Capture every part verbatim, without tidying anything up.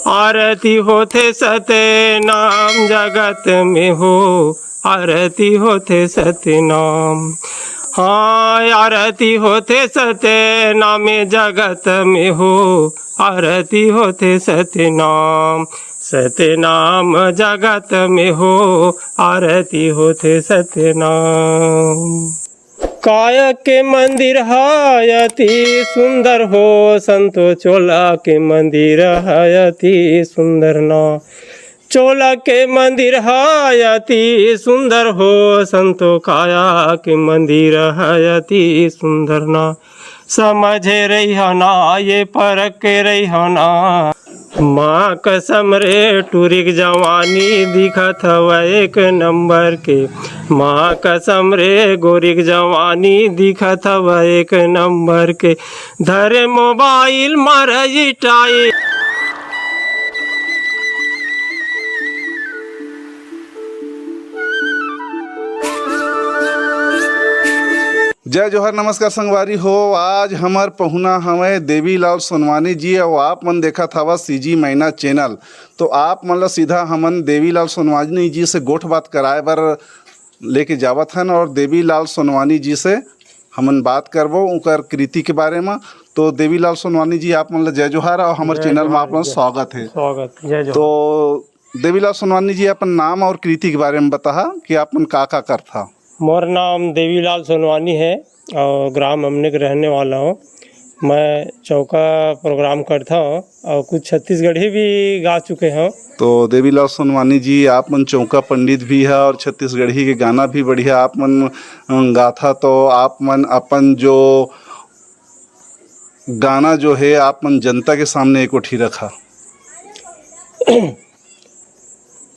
आरती होथे सतनाम जगत में हो, आरती होथे सतनाम। हाँ, आरती होथे सतनाम जगत में हो, आरती होथे सतनाम। सतनाम जगत में हो, आरती होथे सतनाम। काय के मंदिर हाय अति सुंदर हो, संतो चोला के मंदिर हाय अति सुंदर ना। चोला के मंदिर हाय अति सुंदर हो, संतो काया के मंदिर हाय अति सुंदर ना। समझे रहिया ना, ये परख के रहिया ना। माँ कसम रे, टूरी के जवानी दिखत हवय एक नंबर के। माँ कसम रे, गोरी के जवानी दिखत हवय एक नंबर के। धरे मोबाइल मारे स्टाइल। जय जोहार, नमस्कार संगवारी हो। आज हमर पहुना हवय देवीलाल सोनवानी जी, अउ आप मन देखत हवा सीजी मैना चैनल। तो आप मन ला सीधा हमन देवीलाल सोनवानी जी से गोठ बात कराए बर लेके जावत हन, और देवीलाल सोनवानी जी से हमन बात करबो उनकर कृति के बारे में। तो देवीलाल सोनवानी जी, आप मन ला जय जोहार और हमर जय चैनल में जोहार, आप मन जय, स्वागत है। स्वागत, जय जोहार। तो देवीलाल सोनवानी जी, अपन नाम और कृति के बारे में बताहा कि आप मन का का करथा। मोर नाम देवीलाल सोनवानी है और ग्राम अमने के रहने वाला हूँ। मैं चौका प्रोग्राम करता हूँ और कुछ छत्तीसगढ़ी भी गा चुके हूँ। तो देवीलाल सोनवानी जी, आप मन चौका पंडित भी है और छत्तीसगढ़ी के गाना भी बढ़िया आप मन, अ, गाथा। तो आप मन अपन जो गाना जो है, आप मन जनता के सामने एको ठी रखा।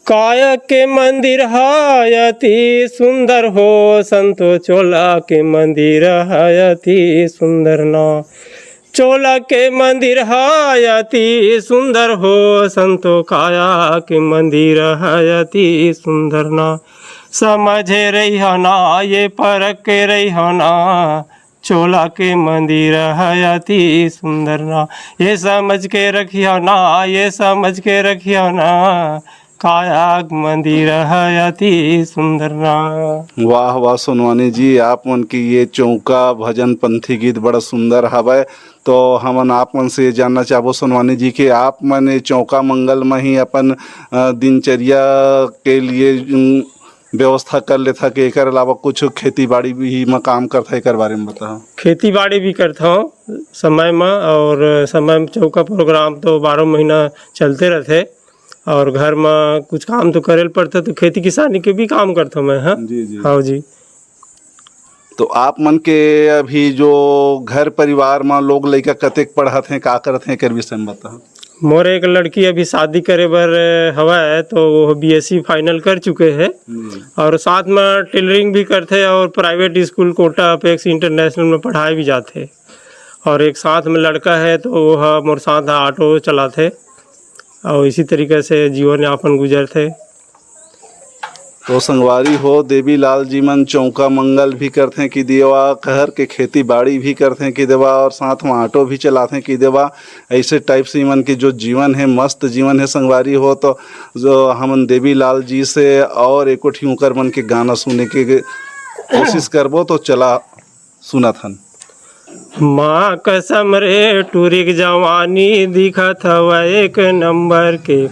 काय के मंदिर हाय अति सुंदर हो, संतो चोला के मंदिर हाय अति सुंदर ना। चोला के मंदिर हाय अति सुंदर हो, संतो काया के मंदिर हाय अति सुंदर ना। समझे रहिया ना, ये परख के रहिया ना। चोला के मंदिर है अति सुंदर ना, ये समझ के रखिया ना, ये समझ के रखिया ना, काया के मंदिर है अति सुंदर ना। वाह, वाह सोनवानी जी, आप मन के ये चौका भजन पंथी गीत बड़ा सुंदर हवय। तो हमन आप मन से ये जानना चाहबो सोनवानी जी कि आप मन ये चौका मंगल में ही अपन, अ, दिनचर्या के लिए, उम, व्यवस्था कर लेथा कि एकर अलावा कुछ खेती बाड़ी भी म काम करथा, एकर बारे में बताओ। खेती बाड़ी भी करथौं समय म, और समय म चौका प्रोग्राम तो बारह महीना चलते रहथे, और घर म कुछ काम तो करे ल पड़थे, तो खेती किसानी के भी काम करथौं मैं। हाँ जी, जी। हाँ जी। तो आप मन के अभी जो घर परिवार म लोग लइका कतेक पढ़त हें, का करत हें, एकर विषय म बताओ। मोर एक लड़की अभी शादी करे बर हवय, तो वो बीएससी फाइनल कर चुके हे। हम्म। और साथ में टेलरिंग भी करथे और प्राइवेट स्कूल कोटा अपेक्स इंटरनेशनल में पढ़ाए भी जाथे। और एक साथ में लड़का है, तो वो ह मोर साथ ऑटो चलाथे और इसी तरीके से जीवन यापन गुजरथे। तो संगवारी हो, देवीलाल जी मन चौका मंगल भी करथें कि देवा, घर के खेती बाड़ी भी करथें कि देवा, और साथ में ऑटो भी चलाथें कि देवा। ऐसे टाइप से इमन के जो जीवन है, मस्त जीवन है संगवारी हो। तो जो हमन देवीलाल जी से और एको ठी उंकर मन के गाना सुने के कोशिश करबो, तो चला सुनत हन। माँ कसम रे टूरी के जवानी दिखत हवय एक नंबर के।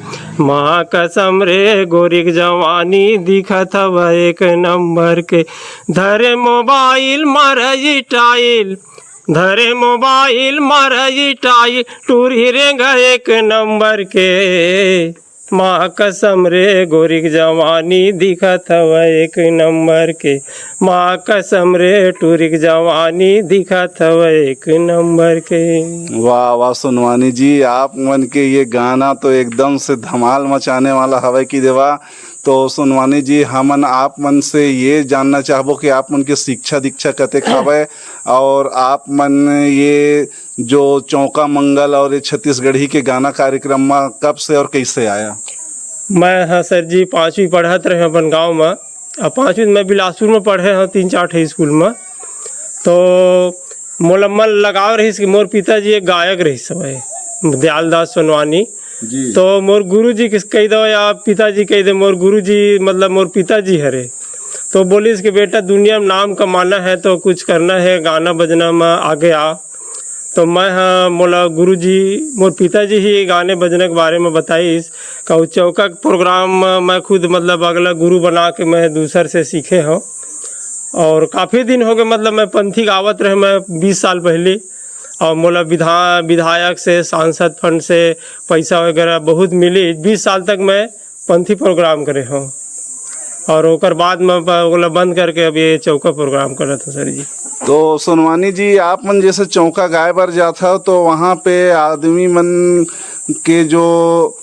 माँ कसम रे गोरी के जवानी दिखत हवय एक नंबर के। धरे मोबाइल मारे स्टाइल, धरे मोबाइल मारे स्टाइल, टूरी रेंगा एक नंबर के। माँ कसम रे गोरी के जवानी दिखत हवय एक नंबर के। माँ कसम रे टूरी के जवानी दिखत हवय एक नंबर के। वाह, वाह सोनवानी जी, आप मन के ये गाना तो एकदम से धमाल मचाने वाला हवय कि देवा। तो सोनवानी जी, हमन आप मन से ये जानना चाहबो कि आप मन के शिक्षा दीक्षा कतेक हवय और आप मन ये जो चौका मंगल और ये छत्तीसगढ़ी के गाना कार्यक्रम म कब से और कैसे आया? मैं, हाँ सर जी, पाँचवीं पढ़त रहे अपन गांव म। अब पाँचवीं मैं बिलासपुर म पढ़े हंव, तीन चार ठे स्कूल म। तो मोला मन लगाव रहिस कि मोर पिताजी एक गायक रहिस हवय, दयाल दास सोनवानी। जी। तो मोर गुरुजी किस कह दो या पिताजी कह दे, मोर गुरुजी मतलब मोर पिताजी हरे। तो बोलिस कि बेटा, दुनिया में नाम कमाना है तो कुछ करना है, गाना बजना में आगे आ। तो मैं ह मोला गुरुजी, मोर पिताजी ही गाने बजने के बारे में बताइस। का उ चौका के प्रोग्राम म-, मैं खुद मतलब अगला गुरु बना के मैं दूसर से सीखे हूँ। और काफ़ी दिन हो गए, मतलब मैं पंथी गावत रहे मैं बीस साल पहले, और मोला विधा विधायक से, सांसद फंड से पैसा वगैरह बहुत मिली। बीस साल तक मैं पंथी प्रोग्राम करे हूँ, और ओकर बाद में ब-, ओला बंद करके अब ये चौका प्रोग्राम करत हूँ सर जी। तो सोनवानी जी, आप मन जैसे चौका गाए बर जात हव, तो वहाँ पे आदमी मन के जो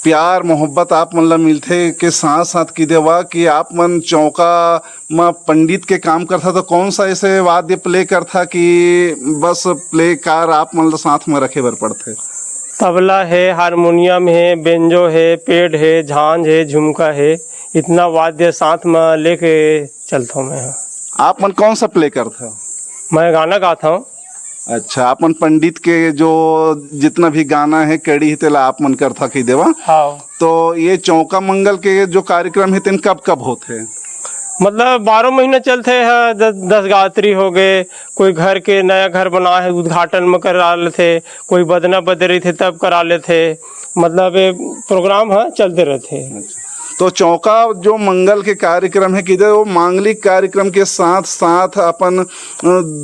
प्यार मोहब्बत आप मन ला मिलथे के साथ साथ कह देवा कि आप मन चौका म पंडित के काम करथा, तो कौन सा ऐसे वाद्य प्ले करथा कि बस प्ले कार आप मन ला साथ में रखे बर पड़थे? तबला है, हारमोनियम है, बेंजो है, पेड है, झांझ है, झुमका है, इतना वाद्य साथ में लेके चलता हूँ मैं। आप मन कौन सा प्ले करथा? मैं गाना गाता हूँ। अच्छा, आप मन पंडित के जो जितना भी गाना है, कड़ी है, तेला आप मन करथा कह देवा। हाँ। तो ये चौका मंगल के जो कार्यक्रम है, तेन कब कब होथे? मतलब बारह महीना चलथे है, द-, दस गात्री हो गए, कोई घर के नया घर बना है, उद्घाटन में करा लेथे, कोई बदना बदे रहिथे तब करा लेथे, मतलब ये प्रोग्राम है चलते रहथे। अच्छा। तो चौका जो मंगल के कार्यक्रम है, कह दे वो मांगलिक कार्यक्रम के साथ साथ अपन, अ,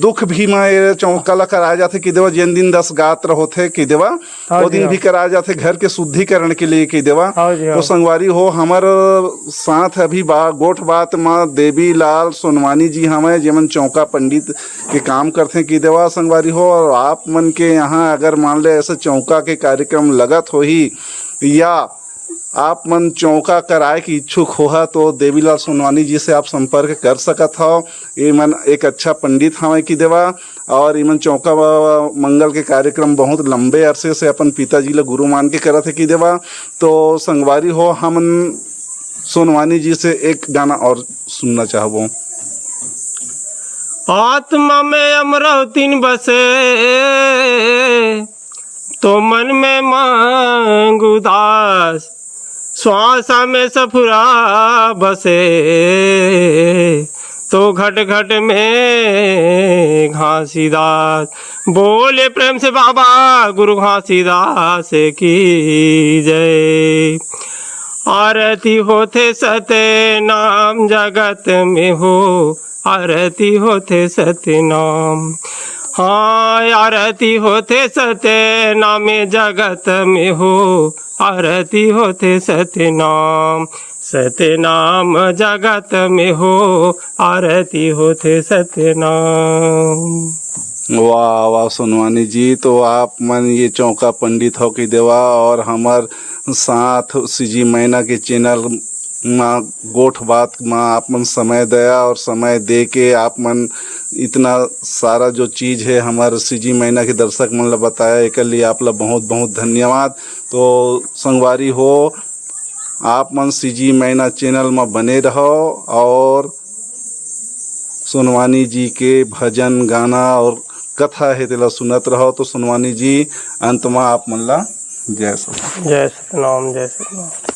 दुख भी में ये चौका ला कराए जाथे, कह देवा जेन दिन दस गात्र होथे, कह देवा हाँ वो जी, दिन हाँ। भी कराए जाथे घर के शुद्धिकरण के लिए, कह देवा। हाँ जी, हाँ। तो संगवारी हो, हमर साथ अभी बा-, गोठ बात म देवी लाल सोनवानी जी हवय, जेमन चौका पंडित के काम करथे, कह देवा संगवारी हो। और आप मन के यहाँ अगर मान ले ऐसे चौका के कार्यक्रम लगत होही या आप मन चौका कराए के इच्छुक होहा, तो देवीलाल सोनवानी जी से आप संपर्क कर सकत हव। ये मन एक अच्छा पंडित हवय कह देवा, और इमन चौका मंगल के कार्यक्रम बहुत लंबे अरसे से अपन पिताजी ला गुरु मान के करत हे कह देवा। तो संगवारी हो, हमन सोनवानी जी से एक गाना और सुनना चाहबो। आत्मा में अमरौतिन बसे, तो मन में मांग उदास, श्वास में सफुरा बसे, तो घट घट में घासीदास। बोले प्रेम से बाबा गुरु घासीदास की जय। आरती होथे सत्य नाम जगत में हो, आरती होथे सत्य नाम। हाँ, आरती होथे सत्य नाम जगत में हो, आरती होथे सत्य नाम। सत्य नाम जगत में हो, आरती होथे सत्य नाम। वाह वाह सोनवानी जी, तो आप मन ये चौका पंडित हो कह देवा और हमर साथ सीजी मैना के चैनल मा गोठ बात मा आप मन समय दया और समय दे के आप मन इतना सारा जो चीज है हमर सीजी मैना के दर्शक मन ला बताया, एकर लिए आप ला बहुत बहुत धन्यवाद। तो संगवारी हो, आप मन सीजी मैना चैनल मा बने रहो और सोनवानी जी के भजन गाना और कथा है तेला सुनत रहो। तो सोनवानी जी, अंत मा आप मन ला जय सत जय सतनाम, जय सतनाम।